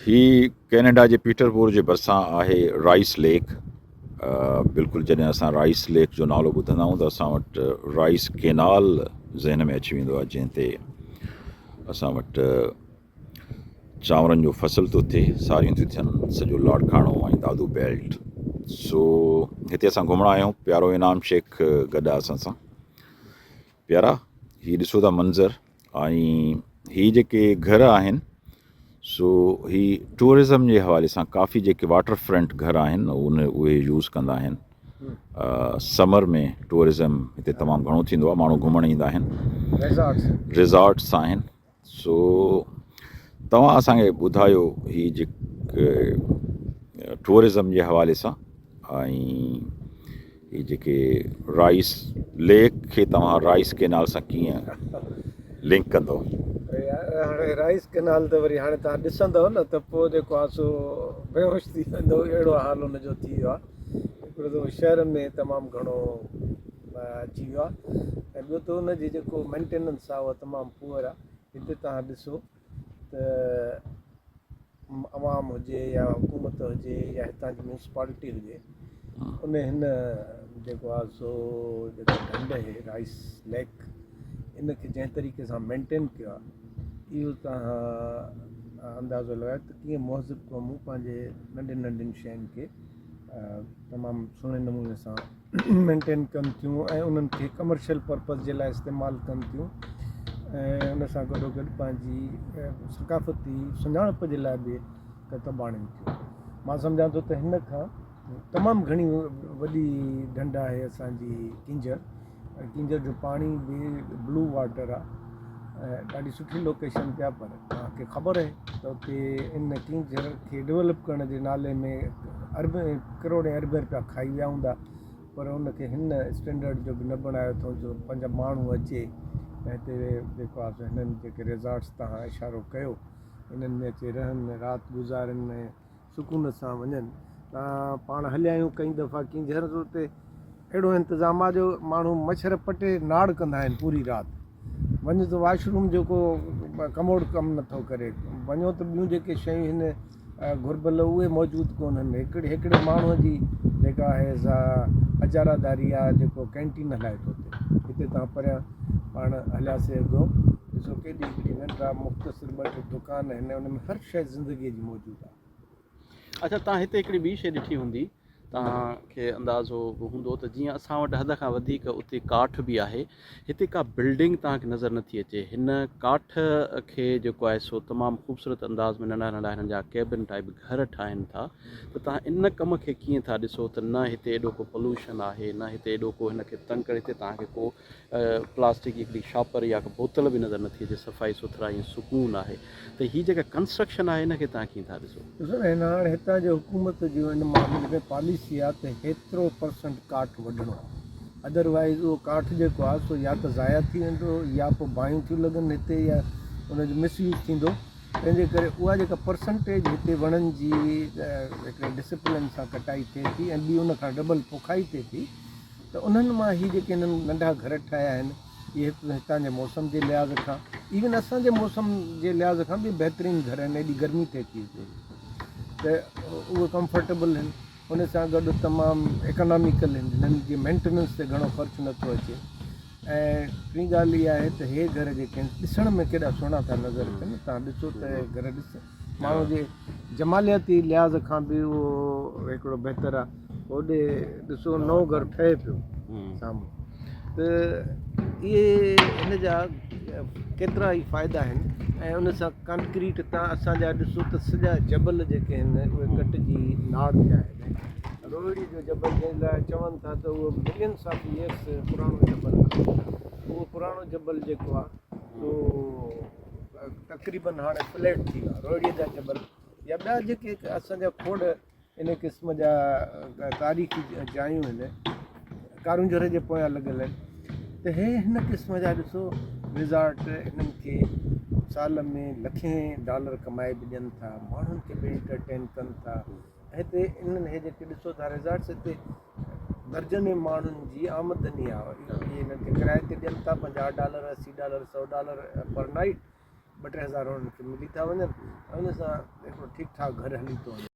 هي Canada جي پيٽربور جي ڀرسان آهي رائس ليڪ بلڪل جڏهن اسان رائس ليڪ جو نالو ٻڌندا آهيون ته اسان وٽ رائس ڪينال ذهن ۾ اچي ويندو آهي جنهن تي اسان وٽ چانورن جو فصل ٿو ٿئي ساريون ٿيون ٿين سڄو لاڙڪاڻو ۽ دادو بيلٽ سو هتي اسان گهمڻ آيا آهيون پيارو انعام شيخ گڏ آهي اسان سان پيارا هي ڏسو ٿا منظر ۽ هي جيڪي گهر آهن سو هي ٽوئرزم جي حوالي سان ڪافي جيڪي واٽر فرنٽ گهر آهن ان اهي يوز ڪندا آهن سمر ۾ ٽوئرزم هتي تمام گهڻو ٿيندو آهي ماڻهو گهمڻ ايندا آهن ريزارٽس آهن سو توهان اسان کي ٻڌايو هي جيڪي ٽوئرزم جي حوالي سان ۽ هي جيڪي رائس ليڪ کي توهان رائس ڪينال سان ڪيئن لنڪ ڪندو؟ هاڻي رائس ڪينال ته وري هاڻي توهان ڏسندو نه ته پوء جيڪو آهي سو بيهوش ٿي ويندو اهڙو حال ان جو ٿي ويو آهي هڪڙو ته شهر ۾ تمام گهڻو اچي ويو آهي ۽ ٻيو ته ان جي جيڪو مينٽيننس آهي اها تمام پوئر آهي هتي توهان ڏسو ته عوام هجي يا حڪومت هجي يا هتان جي ميونسپالٽي هجي ان هن جيڪو آهي سو جيڪو ڍنڍ آهي رائس ليڪ ان کي جنهن طريقي سان مينٽين ڪيو آهي اهو توهان اندازو لڳايو ته ڪيئن مهذب قومون پنهنجي ننڍين ننڍين شين کي تمام سهڻي نموني سان مينٽين ڪن ٿيون ۽ انهن کي ڪمرشل پرپز جي لاء استعمال ڪن ٿيون ۽ ان سان گڏو گڏ پنهنجي ثقافتي سڃاڻپ جي لاء به ڪتب آڻين ٿيون. مان سمجهان ٿو ته هن کان تمام گهڻي وڏي ڍنڍ آهي اسان جي ڪينجهر ۽ ڪينجهر جو پاڻي به بلو واٽر آ ۽ ڏاڍي سٺي لوڪيشن تي آ پر توهان کي خبر آهي ته اتي ان ڪينجهر کي ڊولپ ڪرڻ جي نالي ۾ اربين ڪروڙين اربين روپيا کائي ويا هوندا پر ان کي هن اسٽينڊرڊ جو به نه بڻايو اٿئون جو پنهنجا ماڻهو اچي ۽ هتي جيڪو آ سو هنن جيڪي ريزارٽس تان اشارو ڪيو انهن ۾ اچي رهن رات گذارن ۽ سڪون سان وڃن. تان پاڻ هليا آهيون ڪئين دفعا ڪينجهر ته اتي اهڙو انتظام آهي جو ماڻهو مڇر پٽي ناڙ ڪندا آهن پوري رات. وڃ ته واش روم جو ڪو ڪموڊ ڪم نٿو ڪري. وڃو ته ٻيون جيڪي شيون هن گهربل اهي موجود ڪونهن. هڪڙي هڪڙي ماڻهوء جي جيڪا آهي سا اجاره داري آهي جيڪو ڪينٽين هلائي ٿو اتي. هتي تان پريان پاڻ هلياسي اڳو ڏسو ڪيڏي هڪڙي ننڍڙا مختصر ٻه ٽي دڪان آهن ان ۾ هر شيء زندگيء جي موجود آهي. اڇا توهان هتي هڪڙي ٻي شيء ڏٺي هوندي، توهان کي اندازو به هوندو ته جيئن اسان وٽ حد کان وڌيڪ اتي ڪاٺ به آهي، هتي ڪا بلڊنگ توهان کي نظر نٿي اچي. هن ڪاٺ کي جيڪو آهي سو تمام خوبصورت انداز ۾ ننڍا ننڍا هنن جا ڪيبن ٽائيپ گهر ٺاهين ٿا ته توهان ان ڪم کي ڪيئن ٿا ڏسو ته نه هتي ايڏو ڪو پولوشن آهي نه هتي ايڏو ڪو هن کي تنگ ڪري هتي توهان کي ڪو پلاسٽڪ جي هڪڙي شاپر يا ڪا بوتل به نظر نٿي اچي صفائي سٿرائي ۽ سڪون آهي ته هي جيڪا ڪنسٽرڪشن آهي ان کي توهان ڪيئن ٿا ڏسو؟ ڏسو نه هن هاڻ هتان جي حڪومت جو ان معاملي ۾ پاليسي آهي ته هيترو پرسنٽ ڪاٺ وڍڻو آهي ادر وائيز اهو ڪاٺ جيڪو آهي سو يا ته ضايع ٿي ويندو يا پوء باهيون ٿيون لڳن هتي يا ان جو مس يوز ٿيندو تنهن جي ڪري اها جيڪا پرسنٽيج هتي وڻن جي هڪڙي ڊسپلن سان ڪٽائي ٿئي ٿي ۽ ٻي ان کان ڊبل پوکائي ٿئي ٿي ته انهن مان هي جيڪي هنن ننڍا گهر ٺاهيا آهن اهي هڪ ته هتان جي موسم جي لحاظ کان ايون اسان جي موسم جي لحاظ کان به بهترين گهر آهن ايڏي گرمي ٿئي ٿي هتي ته اهي ڪمفرٽيبل آهن ان سان گڏ تمام اڪاناميڪل آهن هنن جي مينٽيننس تي گهڻو خرچ نٿو اچي ۽ ٽين ڳالهه اها آهي ته هي گهر جيڪي آهن ڏسڻ ۾ ڪيڏا سهڻا ٿا نظر اچن تان ڏسو ته گهر ڏس ماڻهو جي جمالياتي لحاظ کان به اهو هڪڙو بهتر آهي. هوڏي ڏسو نئون گهر ٺهي پيو سامهون ته اهي هن جا ڪيترا ئي فائدا آهن ۽ ان سان ڪانڪريٽ تان اسان جا ڏسو ته سڄا جبل جيڪي آهن اهي ڪٽجي ناڙ ٿيا آهن. روهڙي جو جبل جنهن لاء چون ٿا ته اهو ملينس آف يئرس پراڻو جبل آهي اهو پراڻو جبل جيڪو آهي سو تقريبن هاڻي فليٽ ٿي ويو آهي روهڙي جا جبل يا ٻيا جيڪي اسان جا کوڙ ان قسم جا تاريخي جايون آهن ڪارونجهر جي پويان لڳل آهن ته هي هن قسم جا ڏسو ريزارٽ هنن کي سال ۾ لکين ڊالر ڪمائي به ڏين ٿا ماڻهن کي به انٽرٽين ڪن ٿا هتي انهن هي جيڪي ڏسو ٿا ريزارٽس هتي درجنين ماڻهن جي آمدني آهي اهي هنن کي ڪرائي تي ڏين ٿا 50 ڊالر 80 ڊالر 100 ڊالر پر نائٽ ٻه ٽي هزار انهن کي ملي ٿا وڃن ۽ ان سان هڪڙو ٺيڪ ٺاڪ گهر هلي ٿو وڃي.